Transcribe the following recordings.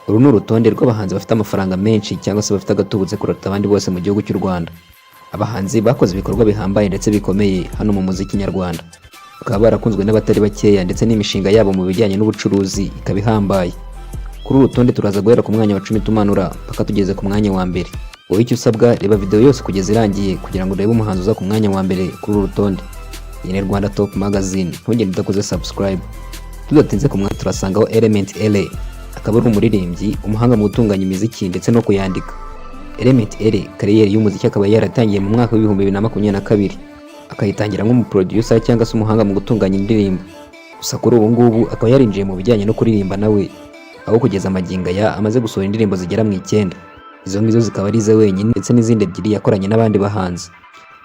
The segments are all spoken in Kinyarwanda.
Uru ni urutonde rw'abahanzi bafite amafaranga menshi cyangwa se bafite agatubutse kuruta abandi bose mu gihugu cy'u Rwanda. Abahanzi bakoze ibikorwa bihambaye ndetse bikomeye hano mu muziki nyarwanda. Bakaba barakunzwe n'abatari bakeya, ndetse n'imishinga yabo mu bijyanye n'ubucuruzi ikaba ihambaye. Kuri uru rutonde turaza guhera ku mwanya wa 10 tumanura mpaka tugeze ku mwanya wa mbere. Wowe icyo usabwa, reba video yose kugeza irangiye kugira ngo urebe umuhanzi uza ku mwanya wa mbere kuri uru rutonde. Iyi ni Rwanda Top Magazine, ntugende udakoze subscribe. Tudatinze, ku mwanya turasangaho Element Eleeeh, akaba ari umuririmbyi, umuhanga mu gutunganya imiziki ndetse no kuyandika. Element Eleeeh career y'umuziki akaba yaratangiye mu mwaka wa 2022, akayitangira nk'umuproducer cyangwa se umuhanga mu gutunganya indirimbo. Gusa kuri ubu ngubu akaba yarinjiye mu bijyanye no kuririmba nawe, aho kugeza magingo aya amaze gusohora indirimbo zigera mu 9. Izo ngizo zikaba ari ize wenyine ndetse n'izindi ebyiri yakoranye n'abandi bahanzi.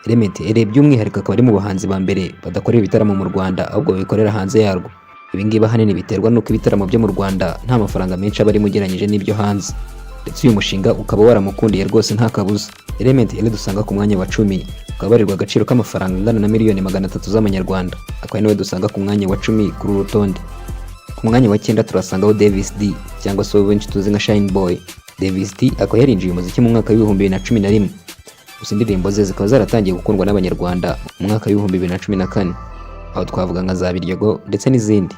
Element Eleeeh by'umwihariko akaba ari mu bahanzi ba mbere badakorera ibitaramo mu Rwanda, ahubwo babikorera hanze yarwo. Ibi ngibi ahanini biterwa n'uko ibitaramo byo mu Rwanda nta mafaranga menshi aba arimo ugereranyije n'ibyo hanze. Ndetse uyu mushinga ukaba waramukundiye rwose nta kabuza. Element Eleeeh dusanga ku mwanya wa 10, ukaba abarirwa agaciro k'amafaranga angana na miliyoni 300 z'amanyarwanda. Akaba ari nawe dusanga ku mwanya wa 10 kuri uru rutonde. Ku mwanya wa 9 turasangaho Davis D, cyangwa se uwo benshi tuzi nka Shine Boy. Davis D akaba yarinjiye umuziki mu mwaka wa 2011. Gusa indirimbo ze zikaba zaratangiye gukundwa n'Abanyarwanda mu mwaka wa 2014. Aho twavuga nka za Biryogo ndetse n'izindi.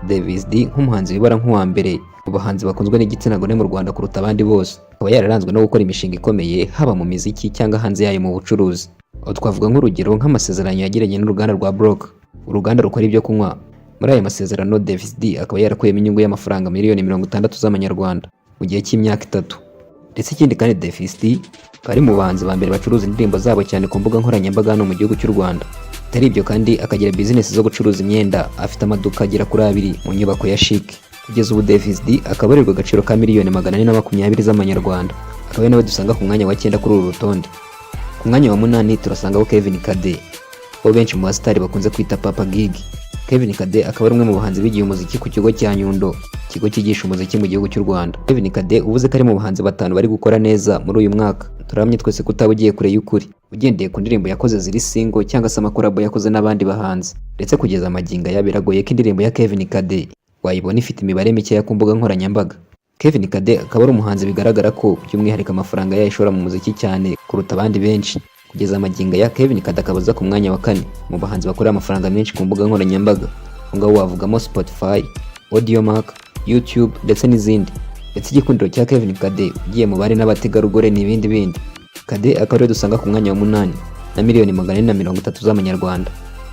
Davis D nk'umuhanzi wibara nk'uwa mbere mu bahanzi bakunzwe n'igitsina gore mu Rwanda kuruta abandi bose, akaba yararanzwe no gukora imishinga ikomeye haba mu miziki cyangwa hanze yayo mu bucuruzi. Aho twavuga nk'urugero nk'amasezerano yagiranye n'uruganda rwa Block, uruganda rukora ibyo kunywa. Muri aya masezerano Davis D akaba yarakuyemo inyungu y'amafaranga miliyoni 60 z'amanyarwanda mu gihe cy'imyaka 3. Ndetse ikindi kandi, Davis D akaba ari mu bahanzi ba mbere bacuruza indirimbo zabo cyane ku mbuga nkoranyambaga hano mu gihugu cy'u Rwanda. Atari ibyo kandi, akagira bizinesi zo gucuruza imyenda, afite amaduka agera kuri abiri mu nyubako ya Chic. Kugeza ubu Davis D akaba abarirwa agaciro ka miliyoni 420 z'amanyarwanda, akaba ari nawe dusanga ku mwanya wa 9 kuri uru rutonde. Ku mwanya wa 8 turasangaho Kevin Kade, uwo benshi mu basitari bakunze kwita Papa Gigi. Kevin Kade akaba ari umwe mu bahanzi bigiye umuziki ku kigo cya Nyundo, ikigo cyigisha umuziki mu gihugu cy'u Rwanda. Kevin Kade uvuze ko ari mu bahanzi batanu bari gukora neza muri uyu mwaka, turahamye twese ko utaba ugiye kure y'ukuri, ugendeye ku ndirimbo yakoze ziri single cyangwa se amacollabo yakoze n'abandi bahanzi. Ndetse kugeza magingo aya biragoye ko indirimbo ya Kevin Kade wayibona ifite imibare mikeya ku mbuga nkoranyambaga. Kevin Kade akaba ari umuhanzi bigaragara ko by'umwihariko amafaranga yayishora mu muziki cyane kuruta abandi benshi. Kugeza magingo aya Kevin Kade akaba aza ku mwanya wa 4 mu bahanzi bakorera amafaranga menshi ku mbuga nkoranyambaga. Aho ngaho wavugamo Spotify, Audiomack, YouTube ndetse n'izindi. Ndetse igikundiro cya Kevin Kade ugiye mu bari n'abategarugori n'ibindi bindi. Kade akaba ariwe dusanga ku mwanya wa 8 na miliyoni 430 z'amanyarwanda.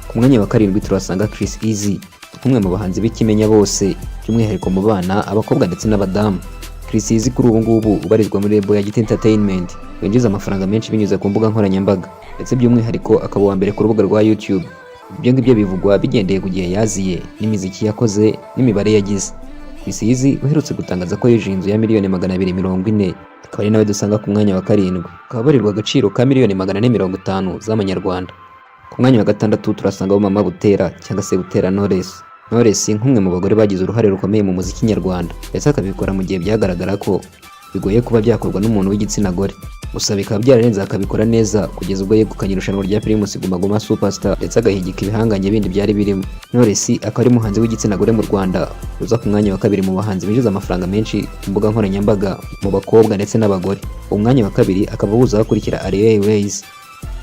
Ku mwanya wa 7 turasanga Chriss Eazy, nk'umwe mu bahanzi b'ikimenya bose, by'umwihariko mu bana, abakobwa ndetse n'abadamu. Chriss Eazy kuri ubu ngubu ubarizwa muri label ya Giti Entertainment, winjiza amafaranga menshi binyuze ku mbuga nkoranyambaga, ndetse by'umwihariko akaba uwa mbere ku rubuga rwa YouTube. Ibyo ngibyo bivugwa bigendeye ku gihe yaziye n'imiziki yakoze n'imibare yagize. Chriss Eazy uherutse gutangaza ko yujuje inzu ya miliyoni 240, akaba ari nawe dusanga ku mwanya wa 7, akaba abarirwa agaciro ka miliyoni 450 z'amanyarwanda. Ku mwanya wa 6 turasangaho Mama Butera cyangwa se Butera Knowless. Knowless nk'umwe mu bagore bagize uruhare rukomeye mu muziki nyarwanda, ndetse akabikora mu gihe byagaragara ko bigoye kuba byakorwa n'umuntu w'igitsina gore, gusa bikaba byararenze akabikora neza kugeza ubwo yegukanye irushanwa rya Primus Guma Guma Superstar, ndetse agahigika ibihangange bindi byari birimo. Knowless akaba ari umuhanzi w'igitsina gore mu Rwanda uza ku mwanya wa 2 mu bahanzi binjiza amafaranga menshi ku mbuga nkoranyambaga mu bakobwa ndetse n'abagore. Umwanya wa 2 akaba awuza akurikira Ariel Wayz,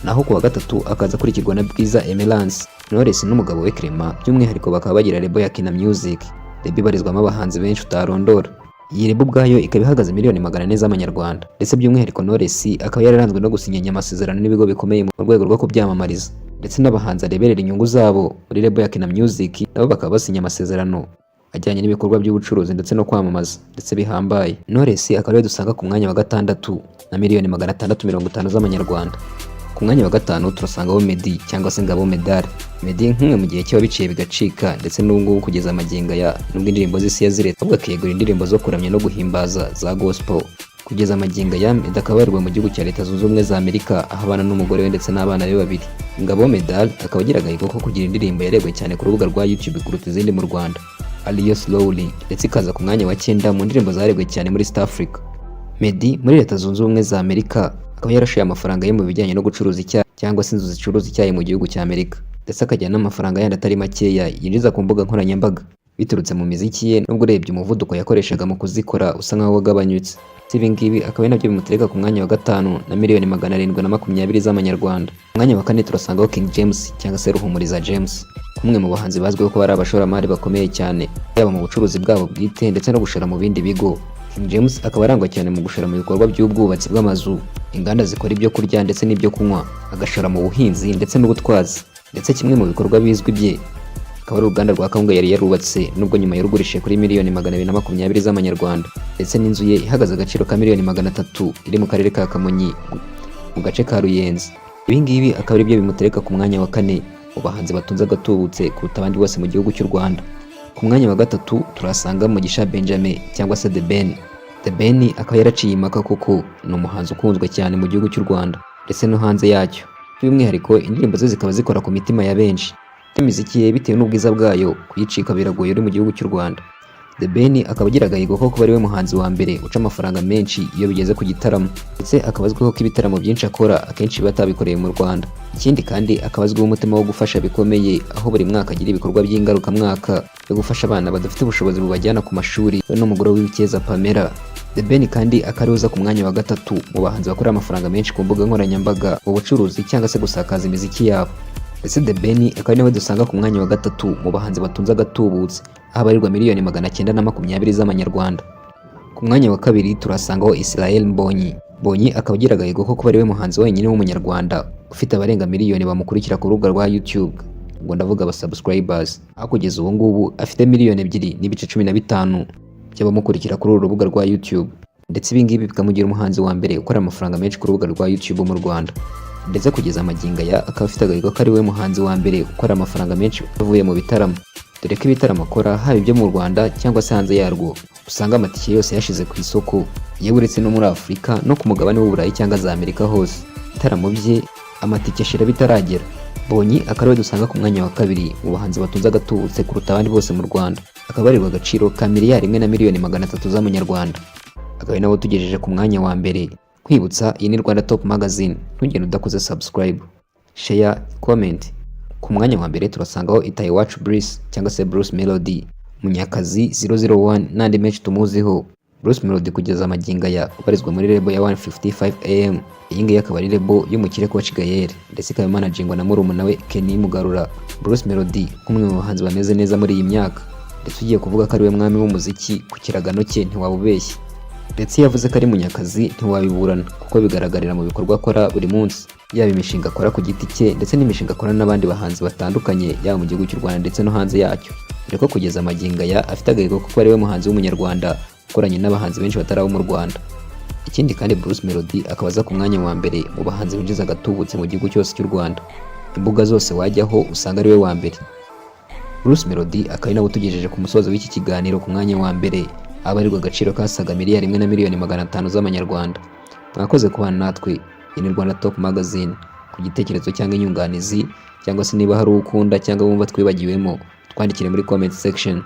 naho ku wa 3 akaza akurikirwa na Bwiza Emerance. Knowless n'umugabo we Clement by'umwihariko bakaba bagira label ya Kina Music, label ibarizwamo abahanzi benshi utarondora. Iyi label ubwayo ikaba ihagaze miliyoni 400 z'amanyarwanda. Ndetse by'umwihariko Knowless akaba yararanzwe no gusinyanya amasezerano n'ibigo bikomeye mu rwego rwo kubyamamariza, ndetse n'abahanzi areberera inyungu zabo muri label ya Kina Music nabo bakaba basinya amasezerano ajyanye n'ibikorwa by'ubucuruzi ndetse no kwamamaza ndetse bihambaye. Knowless akaba ariwe dusanga ku mwanya wa 6 na miliyoni 650 z'amanyarwanda. Ku mwanya wa 5 turasangaho Meddy cyangwa se Ngabo Medal. Meddy nk'umwe mu gihe cyaba biciye bigacika, ndetse n'ubu ngubu kugeza magingo aya, nubwo indirimbo z'isi yaziretse ahubwo akiyegurira indirimbo zo kuramya no guhimbaza za gospel. Kugeza magingo aya Meddy akaba abarirwa mu gihugu cya Leta Zunze Ubumwe za Amerika, aho abana n'umugore we ndetse n'abana be babiri. Ngabo Medal akaba agira agahigo ko kugira indirimbo yarebwe cyane ku rubuga rwa YouTube kuruta izindi mu Rwanda, ariyo Slowly, ndetse ikaza ku mwanya wa 9 mu ndirimbo zarebwe cyane muri East Africa. Meddy muri Leta Zunze Ubumwe za Amerika akaba yarashoye amafaranga ye mu bijyanye no gucuruza icyayi cyangwa se inzu zicuruza icyayi mu gihugu cya Amerika, ndetse akagira n'amafaranga yandi atari makeya yinjiza ku mbuga nkoranyambaga. biturutse mu miziki ye, nubwo urebye umuvuduko yakoreshaga mu kuzikora usa nkaho wagabanyutse. Ibi ngibi akaba ari nabyo bimutereka ku mwanya wa gatanu na miliyoni 720 z'amanyarwanda. Ku mwanya wa kane turasangaho King James cyangwa se Ruhumuriza James, nk'umwe mu bahanzi bazwiho kuba ari abashoramari bakomeye cyane, yaba mu bucuruzi bwabo bwite ndetse no gushora mu bindi bigo. King James akaba arangwa cyane mu gushora mu bikorwa by'ubwubatsi bw'amazu, inganda zikora ibyo kurya ndetse n'ibyo kunywa, agashora mu buhinzi ndetse n'ubutwazi. Ndetse kimwe mu bikorwa bizwi bye akaba ari uruganda rwa kawunga yari yarubatse, nubwo nyuma yarugurishije kuri miliyoni 220 z'amanyarwanda, ndetse n'inzu ye ihagaze agaciro ka miliyoni 300 iri mu karere ka Kamonyi mu gace ka Ruyenzi. Ibi ngibi akaba ari byo bimutereka ku mwanya wa kane mu bahanzi batunze agatubutse kuruta abandi bose mu gihugu cy'u Rwanda. Ku mwanya wa gatatu turasanga Mugisha Benjamin cyangwa se The Ben. The Ben akaba yaraciye impaka kuko ni umuhanzi ukunzwe cyane mu gihugu cy'u Rwanda ndetse no hanze yacyo. By'umwihariko indirimbo ze zikaba zikora ku mitima ya benshi. Imiziki ye, bitewe n'ubwiza bwayo, kuyicika biragoye uri mu gihugu cy'u Rwanda. The Ben akaba agira agahigo ko kuba ari we muhanzi wa mbere uca amafaranga menshi iyo bigeze ku gitaramo, ndetse akaba azwiho ko ibitaramo byinshi akora akenshi biba atabikoreye mu Rwanda. Ikindi kandi akaba azwiho umutima wo gufasha bikomeye, aho buri mwaka agira ibikorwa by'ingarukamwaka byo gufasha abana badafite ubushobozi bubajyana ku mashuri, we n'umugore w'Uwicyeza Pamela. The Ben kandi akaba ariwe uza ku mwanya wa gatatu mu bahanzi bakorera amafaranga menshi ku mbuga nkoranyambaga mu bucuruzi cyangwa se gusakaza imiziki yabo. Ndetse The Ben akaba ari nawe dusanga ku mwanya wa gatatu mu bahanzi batunze agatubutse, aho abarirwa miliyoni 920 z'amanyarwanda. Ku mwanya wa kabiri turasangaho Israel Mbonyi. Mbonyi akaba agira agahigo ko kuba ari we muhanzi wenyine w'umunyarwanda ufite abarenga miliyoni bamukurikira ku rubuga rwa YouTube, ubwo ndavuga aba subscribers, aho kugeza ubu ngubu afite miliyoni 2.15 by'abamukurikira kuri uru rubuga rwa YouTube. Ndetse ibi ngibi bikamugira umuhanzi wa mbere ukora amafaranga menshi ku rubuga rwa YouTube mu Rwanda. Ndetse kugeza amagingo aya akaba afite agahigo ko ari we muhanzi wa mbere ukora amafaranga menshi avuye mu bitaramo, dore ko ibitaramo akora, haba ibyo mu Rwanda cyangwa se hanze yarwo, usanga amatike yose yashize ku isoko, yewe uretse no muri Afurika, no ku mugabane w'Uburayi cyangwa za Amerika hose ibitaramo bye amatike ashira bitaragera. Mbonyi akaba ariwe dusanga ku mwanya wa kabiri mu bahanzi batunze agatubutse kuruta abandi bose mu Rwanda, akaba abarirwa agaciro ka miliyari 1 na miliyoni 300 z'amanyarwanda, akaba ari nawe tugejeje ku mwanya wa mbere. Kwibutsa, iyi ni Rwanda Top Magazine, ntugende udakoze subscribe, share, comment. Ku mwanya wa mbere turasangaho Itahiwacu Bruce cyangwa se Bruce Melody, Munyakazi 001 n'andi menshi tumuziho. Bruce Melody kugeza amagingo aya ubarizwa muri label ya 155 AM. Iyi ngiyi akaba ari label y'umukire Coach Gael, ndetse ikaba imanagingwa na murumuna we Kenny Mugarura. Bruce Melody nk'umwe mu bahanzi bameze neza muri iyi myaka, ndetse ugiye kuvuga ko ari we mwami w'umuziki ku kiragano cye ntiwaba ubeshye. Ndetse iyo yavuze ko ari Munyakazi ntiwabiburana, kuko bigaragarira mu bikorwa akora buri munsi, yaba imishinga akora ku giti cye ndetse n'imishinga akora n'abandi bahanzi batandukanye, yaba mu gihugu cy'u Rwanda ndetse no hanze yacyo, dore ko kugeza amagingo aya afite agahigo kuko ari we muhanzi w'umunyarwanda ukoranye n'abahanzi benshi batari abo mu Rwanda. Ikindi kandi Bruce Melody akaba aza ku mwanya wa mbere mu bahanzi binjiza agatubutse mu gihugu cyose cy'u Rwanda. Imbuga zose wajyaho usanga ari we wa mbere. Bruce Melody akaba ari nawe utugejeje ku musozo w'iki kiganiro ku mwanya wa mbere, abarirwa agaciro kasaga miliyari 1 na miliyoni 500 z'amanyarwanda. Mwakoze kubana natwe. Iyi ni Rwanda Top Magazine. Ku gitekerezo cyangwa inyunganizi, cyangwa se niba hari uwo ukunda cyangwa wumva twibagiwemo, twandikire muri comment section.